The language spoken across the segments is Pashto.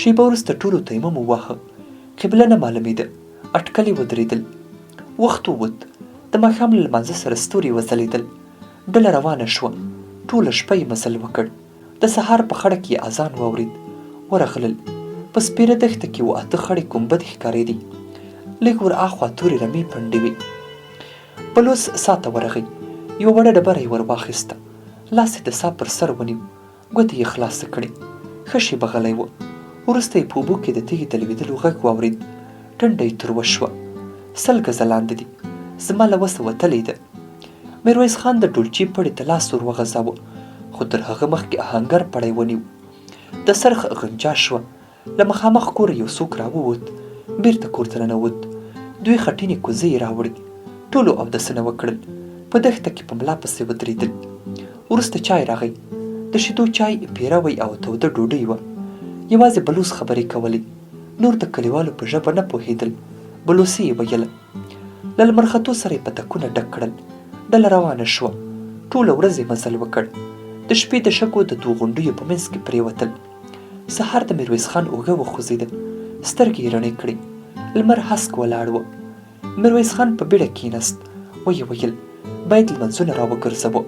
شېبه وروسته ټولو تیمم وواهه. قبله نه معلومېده. اټکلي ودرېدل. وخت ووت. د ماښام له لمانځه سره ستوري وځلېدل. ډله روانه شوه. ټوله شپه یې مزل وکړ. د سهار په خړه کې یې اذان واورېد. ورغلل. په سپېره دښته کې اوه اته خړې ګنبدې ښکارېدې. لږ ور اخوا تورې رمې پنډې وې. بلوڅ څاه ته ورغی. یوه وړه ډبره یې ور واخیسته. لاس یې د څاه پر سر ونیو. ګوتې یې خلاصې کړې. ښه شېبه غلی و. وروسته یې په اوبو کې د تیږې د لوېدلو غږ واورېد. ټنډه یې تروه شوه. 100 ګزه لاندې دي. زما له وسه وتلې ده. میرویس خان د ډولچې پړې ته لاس ور وغځاوه، خو تر هغه مخکې آهنګر پړی ونیو. د څرخ غنجا شوه. له مخامخ کوره یو څوک راووت، بیرته کور ته ننوت. دوې خټینې کوزې یې راوړې. ټولو اودسونه وکړل. په دښته کې په ملا پسې ودرېدل. وروسته چای راغی. د شیدو چای، پیروی او توده ډوډۍ وه. یوازې بلوڅ خبرې کولې. نور د کلیوالو په ژبه نه پوهېدل. بلوڅي یې ویله. له لمرختو سره یې پتکونه ډک کړل. ډله روانه شوه. ټوله ورځ یې مزل وکړ. د شپې د شګو د دوو غونډیو په منځ کې پرېوتل. سهار د میرویس خان اوږه وخوځېده. سترګې یې رڼې کړې. لمر هسک ولاړ و. میرویس خان په بیړه کېناست. ویې ویل، باید لمنځونه راوګرځوو.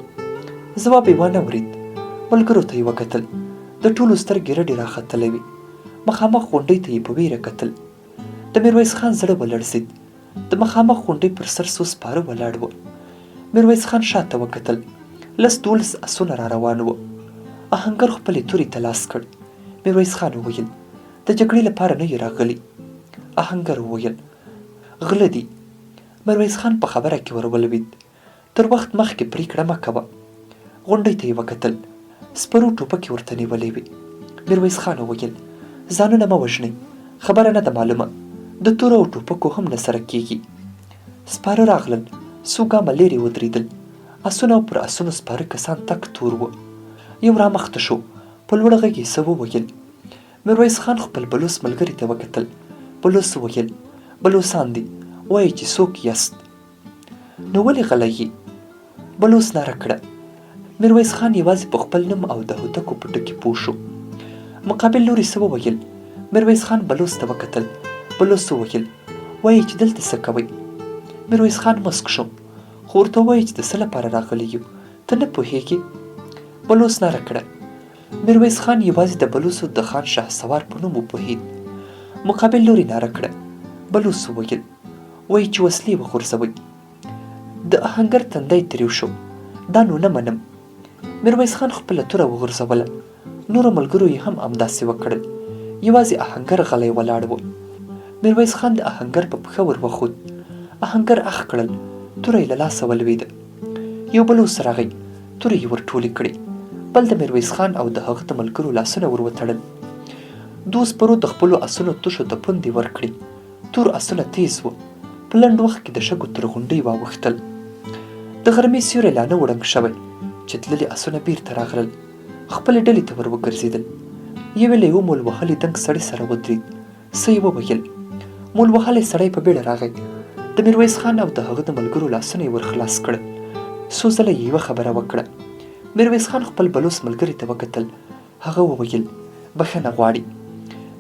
ځواب یې وانه ورېد. ملګرو ته یې وکتل. د ټولو سترګې رډې راختلې وې. مخامخ غونډۍ ته یې په وېره کتل. د میرویس خان زړه ولړزېد. د مخامخ غونډۍ پر سر څو سپاره ولاړ وو. میرویس خان شاته وکتل. لس دولس اسونه را روان وو. آهنګر خپلې تورې ته لاس کړ. میرویس خان وویل، د جګړې لپاره نه یو راغلي. آهنګر وویل، غله دي. میرویس خان په خبره کې ور ولوېد. تر وخت مخکې پرېکړه مه کوه. غونډۍ ته یې وکتل. سپرو ټوپکې ورته نیولې وې. میرویس خان وویل، ځانونه مه وژنئ، خبره نه ده معلومه، د تورو او ټوپکو هم نه سره کېږي. سپاره راغلل، څو ګامه لېرې ودرېدل. اسونه او پر اسونو سپاره کسان تک تور وو. یو رامخته شو، په لوړ غږ یې څه وویل. میرویس خان خپل بلوڅ ملګري ته وکتل. بلوڅ وویل، بلوڅان دي، وایي چې څوک یاست؟ نو ولې غلی یې؟ بلوڅ ناره کړه. میرویس خان یوازې په خپل نوم او د هوتکو په ټکي پوه شو. مقابل لوري څه وویل؟ میرویس خان بلوڅ ته وکتل. بلوڅ وویل، وایي چې دلته څه کوئ؟ میرویس خان مسک شو. خو ورته ووایه چې د څه لپاره راغلي یو، ته نه پوهېږې؟ بلوڅ ناره کړه. میرویس خان یوازې د بلوڅو د خان شهسوار په نوم وپوهېد. مقابل لوري ناره کړه. بلوڅ وویل، وایي چې وسلې وغورځوئ. د آهنګر تندی تریو شو. دا نو نه منم. میرویس خان خپله توره وغورځوله. نورو ملګرو یې هم همداسې وکړل. یوازې آهنګر غلی ولاړ و. میرویس خان د آهنګر په پښه ور وخوت. آهنګر اخ کړل. توره یې له لاسه ولوېده. یو بلوڅ راغی. تورې یې ور ټولې کړې. بل د میرویس خان او د هغه د ملګرو لاسونه ور وتړل. دوو سپرو د خپلو اسونو تشو ته پوندې ورکړې. تور اسونه تېز وو. په لنډ وخت کې د شګو تر غونډۍ واوښتل. د غرمې سیوری لا نه و ړنګ شوی چې تللي اسونه بېرته راغلل. خپلې ډلې ته ور وګرځېدل. یو یې له یوه مول وهلي دنګ سړي سره ودرېد. څه یې وویل. مول وهلی سړی په بیړه راغی. د میرویس خان او د هغه د ملګرو لاسونه یې ور خلاص کړل. څو ځله یې یوه خبره وکړه. میرویس خان خپل بلوڅ ملګري ته وکتل. هغه وویل، بښنه غواړي.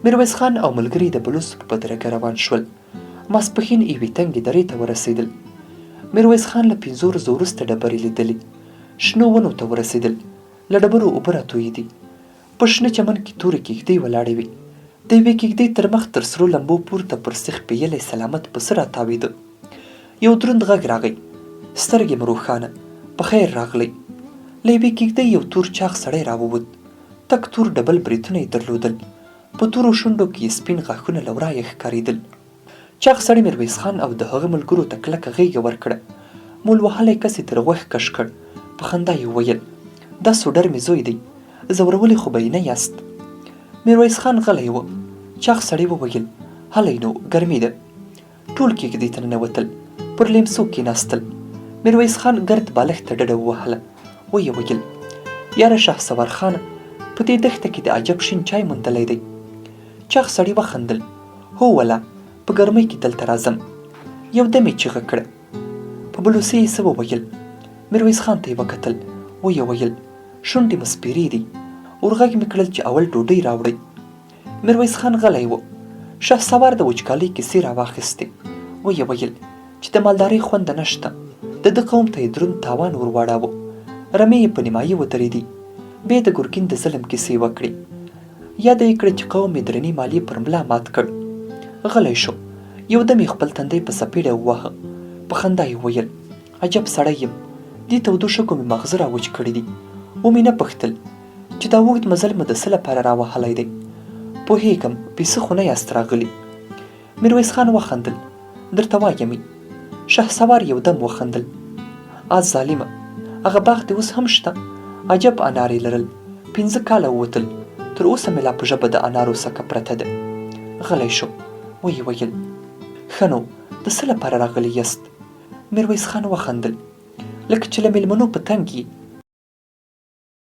میرویس خان او ملګري د بلوڅو په بدرګه روان شول. ماسپښین یوې تنګې درې ته ورسېدل. میرویس خان له پنځو ورځو وروسته ډبرې لیدلې. شنو ونو ته ورسېدل. له ډبرو اوبه راتویېدې. په شنه چمن کې تورې کېږدۍ ولاړې وې. د یوې کېږدۍ تر مخ تر سرو لمبو پورته پر سیخ پېیلی سلامت پسه راتاوېده. یو دروند غږ راغی، سترګې مو روښانه، په خیر راغلئ. له یوې کېږدۍ یو تور چاغ سړی راووت. تک تور ډبل برېتونه یې درلودل. په تورو شونډو کې یې سپین غاښونه له ورایه ښکارېدل. چاغ سړي میرویس خان او د هغه ملګرو ته کلکه غېږه ورکړه. مول وهلی کس یې تر غوږ کش کړ. په خندا یې وویل، دا سوډر مې زوی دی، ځورولي خو به یې نه یاست؟ میرویس خان غلی و. چاغ سړي وویل، هلئ نو، ګرمي ده. ټول کېږدۍ ته ننوتل، پر لیمڅو کېناستل. میرویس خان ګرد بالښت ته ډډه ووهله، ویې ویل، یاره شهسوار خانه، په دې دښته کې د عجب شین چای موندلی دی. چاغ سړي وخندل، هو ولا، په ګرمۍ کې دلته راځم. یو دم یې چیغه کړه. په بلوڅي یې څه وویل. میرویس خان ته یې وکتل، ویې ویل، شونډې مو سپېرې دي. ورغږ مې کړل چې اول ډوډۍ راوړئ. میرویس خان غلی و. شهسوار د وچکالۍ کیسې راواخیستې. ویې ویل چې د مالدارۍ خوند نشته. د ده قوم ته یې دروند تاوان ور واړاوه. رمې یې په نیمایي ودرېدې. بیا یې د ګرګین د ظلم کیسې وکړې. یاده یې کړه چې قوم یې درنې مالیې پر ملا مات کړ. غلی شو. یو دم یې خپل تندی په څپېړه وواهه. په خندا یې وویل. عجب سړی یم، دې تودو شګو مې ماغزه را وچ کړي دي. ومې نه پوښتل چې دا اوږد مزل مو د څه لپاره را وهلی دی؟ پوهېږم، پیسه خو نه یاست راغلي. میرویس خان وخندل، درته وایم یې. شهسوار یو دم وخندل، آ ظالمه! هغه باغ دې اوس هم شته؟ عجب انار یې لرل، پنځه کاله ووتل، تر اوسه مې لا په ژبه د انارو سکه پرته ده. غلی شو، ویې ویل، ښه نو، د څه لپاره راغلي یاست؟ میرویس خان وخندل، لکه چې له مېلمنو په تنګ یې.